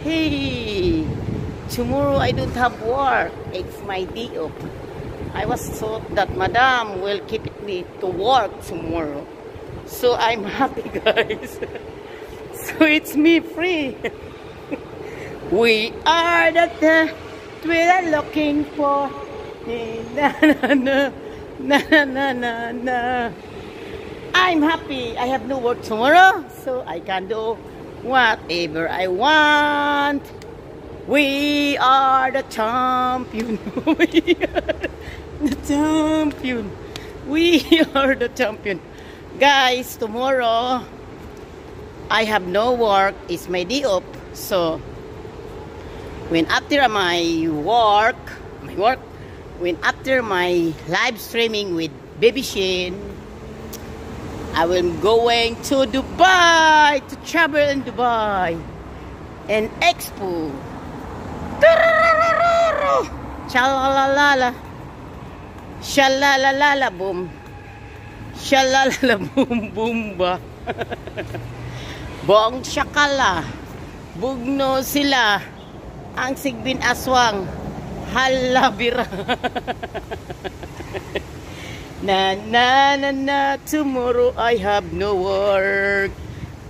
Hey, tomorrow I don't have work. It's my day off. I was thought that Madam will keep me to work tomorrow. So I'm happy, guys. So it's me free. We are the we are looking for. Na na na na na na na. I'm happy. I have no work tomorrow, so I can do whatever I want. We are the champion. We are the champion. We are the champion. Guys, tomorrow I have no work. It's my day off. So when after my work, when after my live streaming with Baby Shin, I will going to Dubai to travel in Dubai and Expo. Chalalalala. Shalalalala boom. Shalalala boom boom ba. Bong shakala. Bugno sila. Ang sigbin aswang. Halabira. Na na na na, tomorrow I have no work.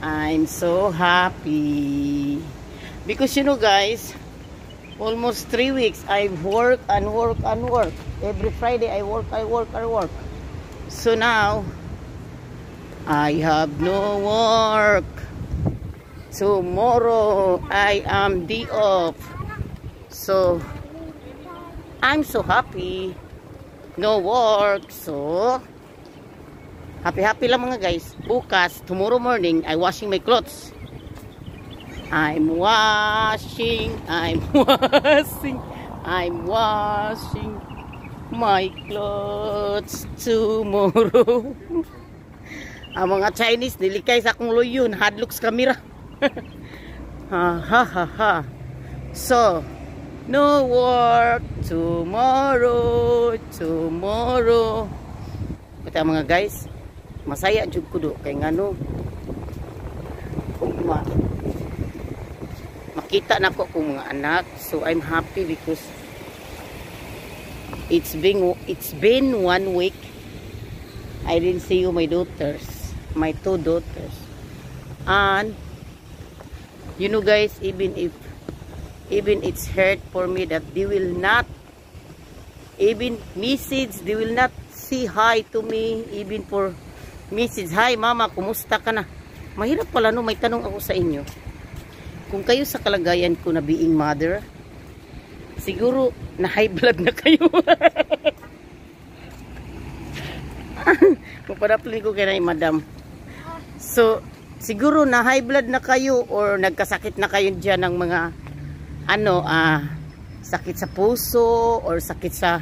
I'm so happy. Because you know, guys, almost 3 weeks I work and work and work. Every Friday I work, I work, I work. So now I have no work. Tomorrow I am day off. So I'm so happy. No work. So happy happy lang, mga guys. Bukas, tomorrow morning, I washing my clothes. I'm washing, I'm washing, I'm washing my clothes tomorrow. Ang mga Chinese, nilikay sa akong luyon, hadlok sa kamera. Ha ha ha ha. So, no work tomorrow, tomorrow. Kata mga guys, masaya jud ko do kay ngano ugma makita na ko akong mga anak. So I'm happy because it's been one week I didn't see you, my daughters, my two daughters. And you know, guys, even if even it's hurt for me that they will not even message, they will not say hi to me, even for message, "Hi Mama, kumusta ka na?" Mahirap pala, no? May tanong ako sa inyo. Kung kayo sa kalagayan ko na being mother, siguro na high blood na kayo. Papadapli ko kay Madam. So siguro na high blood na kayo or nagkasakit na kayo dyan ng mga ano, sakit sa puso or sakit sa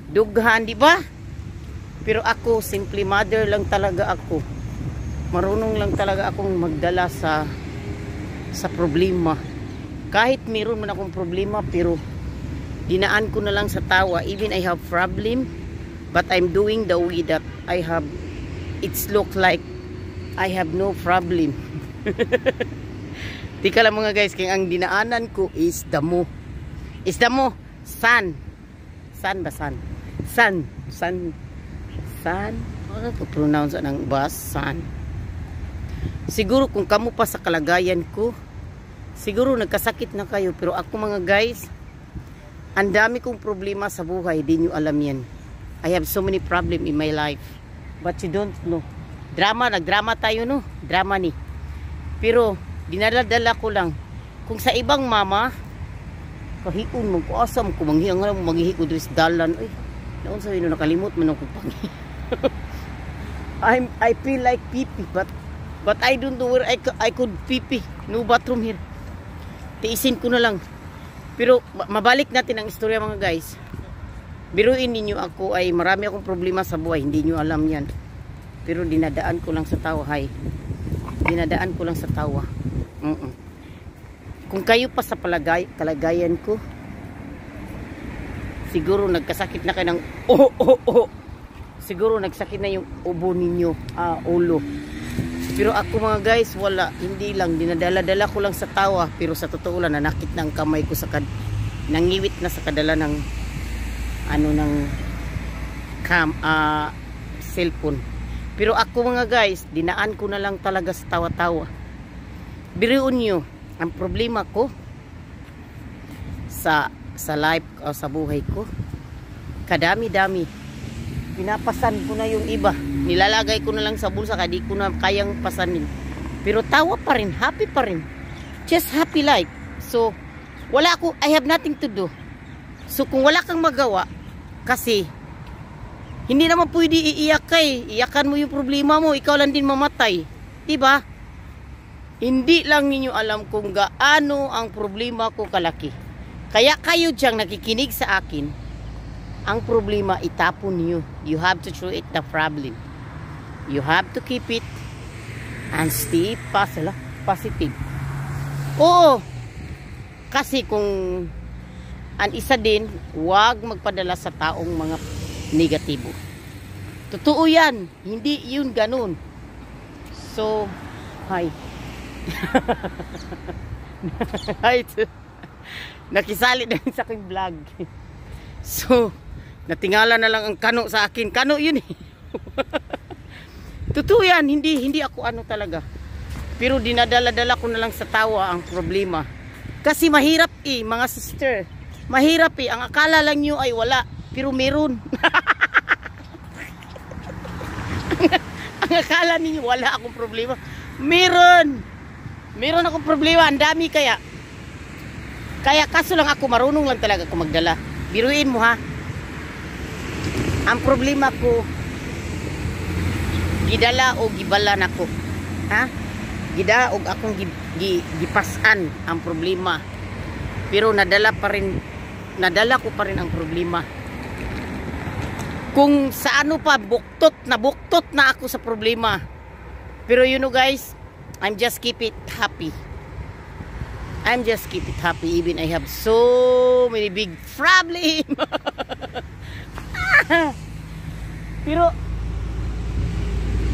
dughan, di ba? Pero ako, simple mother lang talaga ako. Marunong lang talaga akong magdala sa problema. Kahit meron man akong problema, pero dinaan ko na lang sa tawa. Even I have problem, but I'm doing the way that I have, it's look like I have no problem. Tika lang, mga guys, kaya ang dinaanan ko is damo. Is damo. Sun. Sun ba sun? Sun. Sun. Sun. Ano to pronounce ng bus? Sun. Siguro kung kamo pa sa kalagayan ko, siguro nagkasakit na kayo. Pero ako, mga guys, ang dami kong problema sa buhay. Di nyo alam yan. I have so many problem in my life. But you don't know. Drama, nagdrama tayo, no? Drama ni. Pero dinala-dala ko lang. Kung sa ibang mama, kahiun mo ko, asam ko, manghiang nga manghihi ko diri sa dalan. Ay, naon sa ino nakalimot man ako panghi. I feel like pee but I don't know where I could pee. No bathroom here. Tiisin ko na lang. Pero mabalik natin ang istorya, mga guys. Biruin ninyo ako ay marami akong problema sa buhay. Hindi nyo alam yan. Pero dinadaan ko lang sa tawa. Hay. Dinadaan ko lang sa tawa. Kung kayo pa sa kalagayan ko, siguro nagkasakit na kayo ng oh. Siguro nagsakit na yung ubo ninyo, ulo. Pero ako, mga guys, wala. Hindi lang. Dinadala-dala ko lang sa tawa. Pero sa totoo lang, nanakit ng kamay ko nangiwit na sa kadala ng ano ng cam, cellphone. Pero ako, mga guys, dinaan ko na lang talaga sa tawa-tawa. Biruon nyo, ang problema ko sa life o sa buhay ko, kadami-dami. Pinapasan ko na yung iba. Nilalagay ko na lang sa bulsa kaya di ko na kayang pasanin. Pero tawa pa rin, happy pa rin. Just happy life. So, wala ako, I have nothing to do. So, kung wala kang magawa, kasi, hindi naman pwede iiyak ka eh. Iyakan mo yung problema mo, ikaw lang din mamatay. Diba? Hindi lang ninyo alam kung gaano ang problema ko kalaki. Kaya kayo diyang nakikinig sa akin, ang problema itapon niyo. You have to throw it the problem. You have to keep it and stay positive. Oo. Kasi kung ang isa din, huwag magpadala sa taong mga negatibo. Totoo yan. Hindi yun ganun. So, hi. Hi. Nakisali din sa aking vlog. So, natingala na lang ang kano sa akin. Kano yun eh. Totoo yan. Hindi ako ano talaga. Pero dinadala-dala ko na lang sa tawa ang problema. Kasi mahirap eh, mga sister. Mahirap eh. Ang akala lang nyo ay wala. Pero meron. Ang akala ninyo wala akong problema. Meron. Meron akong problema. Ang dami kaya. Kaya kaso lang ako, marunong lang talaga ako magdala. Biruin mo ha. Ang problema ko, gidala o gibala nako. Ha? Gidala og akong gipasan ang problema. Pero nadala pa rin, nadala ko pa rin ang problema. Kung sa ano pa, buktot na ako sa problema. Pero guys, I'm just keep it happy. I'm just keep it happy even I have so many big problem. Pero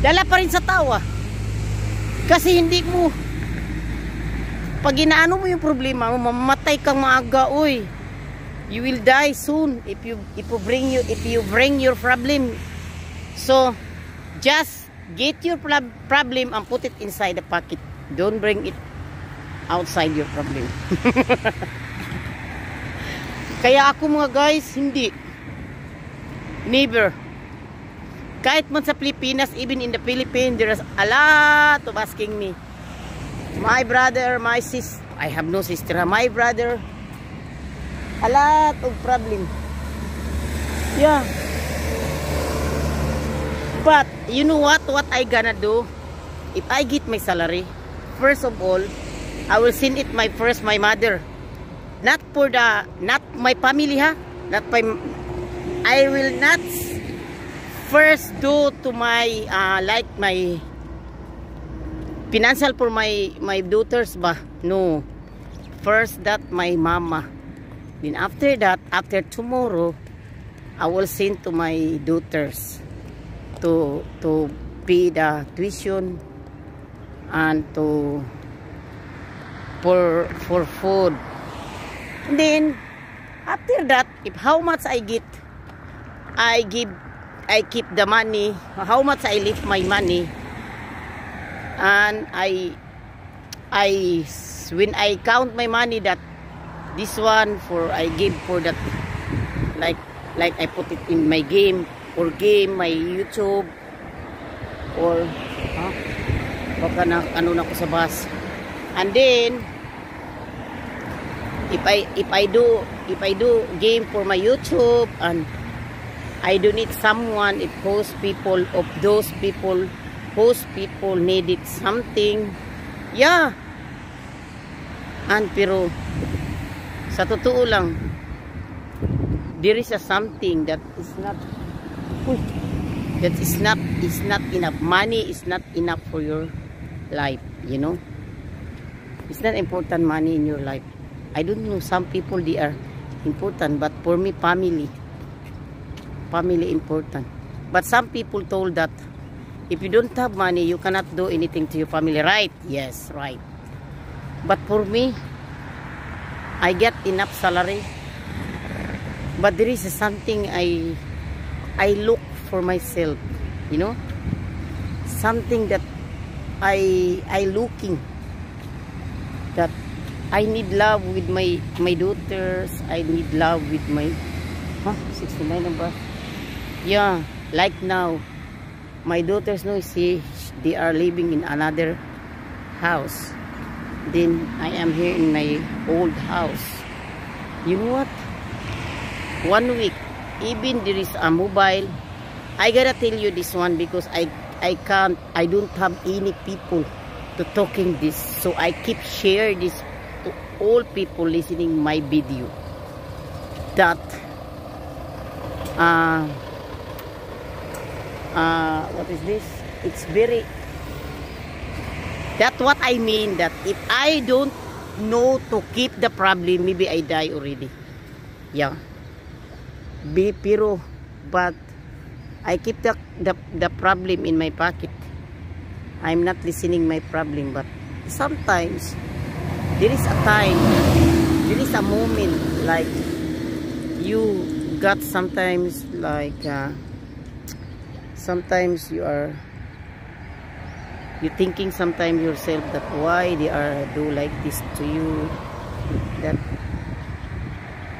dala pa rin sa tawa. Kasi hindi mo, pag inaano mo yung problema mo, mamamatay kang maaga, oy. You will die soon if you bring your problem. So just get your problem and put it inside the pocket. Don't bring it outside your problem. Kaya ako, mga guys, hindi. Never. Kahit man sa Pilipinas, even in the Philippines, there is a lot of asking me. My brother, my sis, I have no sister, my brother, a lot of problem. Yeah. But, you know what? What I gonna do? If I get my salary, first of all, I will send it my first my mother. Not for the, not my family ha. Not my, I will not first do to my, like my financial for my daughters ba? No. First that my mama. Then after that, after tomorrow, I will send to my daughters to pay the tuition and to for food. And then after that, if how much I get, I give, I keep the money. How much I leave my money, and I when I count my money that this one for I give for that, like I put it in my game or game my YouTube or huh? Baka na ano na ko sa bus. And then if I do game for my YouTube and I donate someone, if those people of those people whose people needed something, yeah. And pero sa totoo lang, there is a something that is not, uy, that is not enough. Money is not enough for your life. It's not important, money in your life. I don't know, some people, they are important, but for me, family, family important. But some people told that If you don't have money, you cannot do anything to your family, right? Yes, right. But for me, I get enough salary. But there is something I look for myself. Something that I looking that I need love with my daughters. I need love with my, huh, 69 na ba? Yeah, like now my daughters know, see, they are living in another house. Then I am here in my old house. You know what? One week, even there is a mobile. I gotta tell you this one because I can't, I don't have any people to talking this, so I keep share this to all people listening my video that what is this? It's very, that's what I mean, that if I don't know to keep the problem, maybe I die already. Yeah. Be, pero but I keep the problem in my pocket. I'm not listening my problem, but sometimes there is a time, there is a moment like you got sometimes like sometimes you are you thinking sometimes yourself that why they are do like this to you, that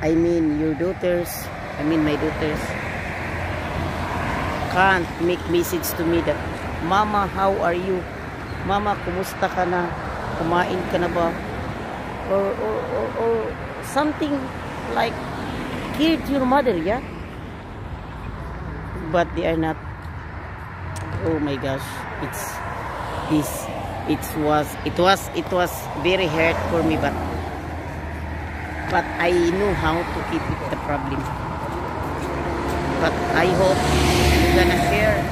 I mean your daughters, I mean my daughters can't make message to me that, "Mama, how are you? Mama, kumusta ka na? Kumain ka na ba?" Or something like care to your mother, yeah? But they are not. Oh my gosh, it's this it was very hard for me, but I know how to keep it the problem. But I hope you gonna share.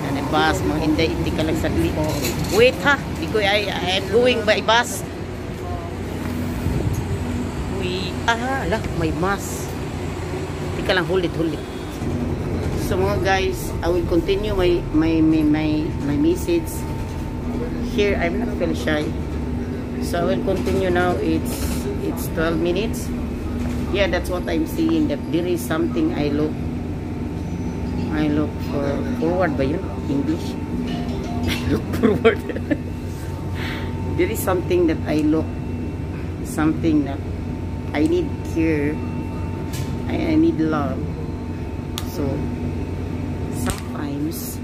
Yan, bus, mga hindi, hindi ka lang saglit. Wait ha, because I am going by bus. We, ah, lah, may mask. Teka lang, hold it, hold it. So mga guys, I will continue my message. Here, I'm not feel shy. So I will continue now. It's 12 minutes. Yeah, that's what I'm seeing, that there is something I look for forward ba yun? English? I look forward. There is something that I look, something that I need care, I need love. So sometimes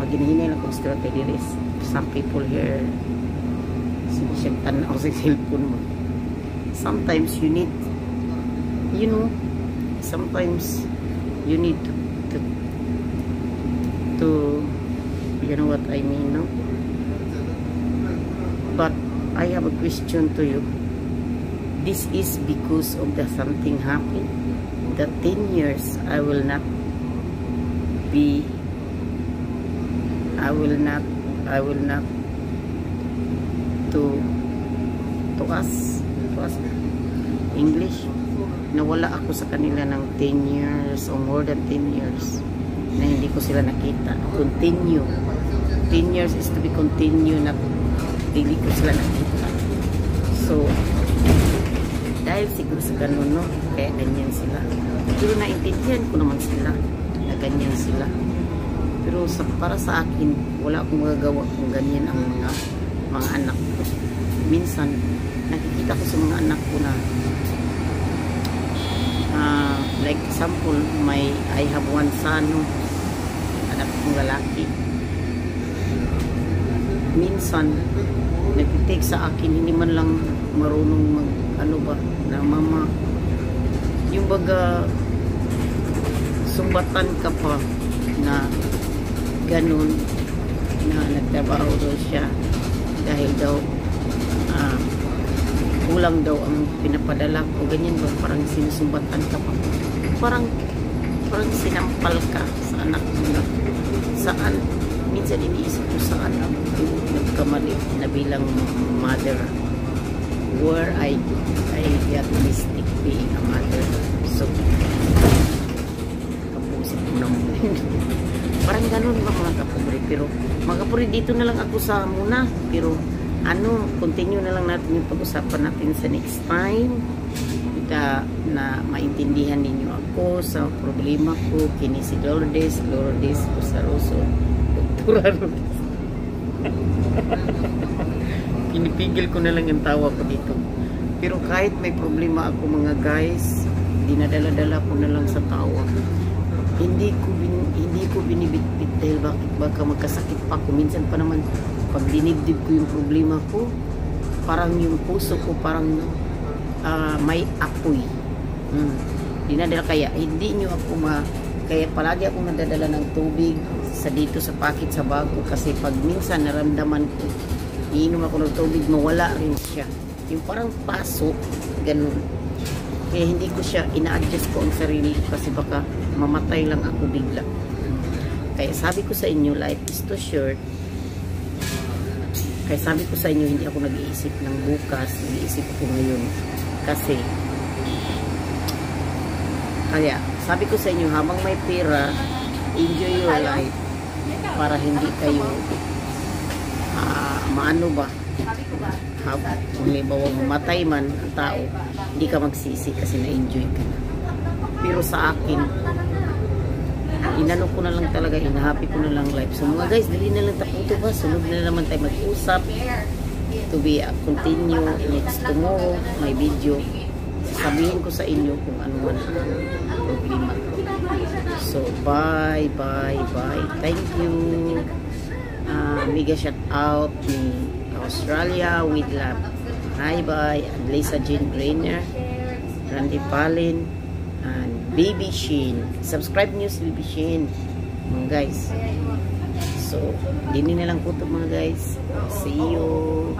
maginahinay lang kung kay there is some people here, sige siya tanaw sa cellphone mo. Sometimes you need, sometimes you need to, you know what I mean, no? But I have a question to you. This is because of the something happened. The 10 years I will not be, I will not to us English, nawala ako sa kanila ng 10 years or more than 10 years na hindi ko sila nakita. Continue. 10 years is to be continue na hindi ko sila nakita. So, dahil siguro sa ganun, no? Kaya ganyan sila. Pero naintindihan ko naman sila na ganyan sila. Pero para sa akin, wala akong magagawa kung ganyan ang mga anak ko. Minsan, nakikita ko sa mga anak ko na like example, I have one son, no? Anak kong lalaki. Minsan, nagti-take sa akin, hindi man lang marunong mag, ano ba, na mama, yung baga, sumbatan ka pa na ganun, na nagtrabaho daw siya dahil daw kulang daw ang pinapadala ko, ganyan ba, parang sinusumbatan ka pa, parang sinampal ka sa anak mo na saan minsan iniisip ko saan ako nagkamali na bilang mother, where I got mistake being a mother. So kapusit mo naman. Parang ganun ba, mga kapobre. Pero mga kapobre, dito na lang ako sa muna. Pero ano, continue na lang natin yung pag-usapan natin sa next time. Kita na maintindihan ninyo ako sa problema ko. Kini si Lourdes, Lourdes Rosaroso, Doktora Lourdes. Pinipigil ko na lang yung tawa ko dito. Pero kahit may problema ako, mga guys, dinadala-dala ko na lang sa tawa. Hindi ko binibitbit dahil bakit, baka magkasakit pa ako. Minsan pa naman pag dinibdib ko yung problema ko, parang yung puso ko parang may apoy. Dinadala, kaya hindi nyo ako ma kaya palagi akong nadadala ng tubig sa dito sa pocket, sa bag ko, kasi pag minsan naramdaman ko, iinom ako ng tubig, mawala rin siya. Yung parang paso, ganun. Kaya hindi ko siya, ina-adjust ko ang sarili ko kasi baka mamatay lang ako bigla. Kaya sabi ko sa inyo, life is too short. Kaya sabi ko sa inyo, hindi ako nag-iisip ng bukas, nag-iisip ako ngayon. Kasi, kaya sabi ko sa inyo, habang may pera, enjoy your life para hindi kayo maano ba, kung halimbawa mamatay man ang tao, hindi ka magsisi kasi na-enjoy ka na. Pero sa akin, inano ko na lang talaga, ina-happy ko na lang life. So mga guys, dali na lang taputo ba? Sunod na naman tayo mag-usap. To be continue next tomorrow, my video. Sasabihin ko sa inyo kung ano man ang problema ko. So, bye, bye, bye. Thank you. Mega shout out ni Australia with love. Hi, bye. And Lisa Jean Grainer, Randy Palin, and Baby Shane. Subscribe niyo si Baby Shane, mga guys. So, dini na lang po ito, mga guys. See you.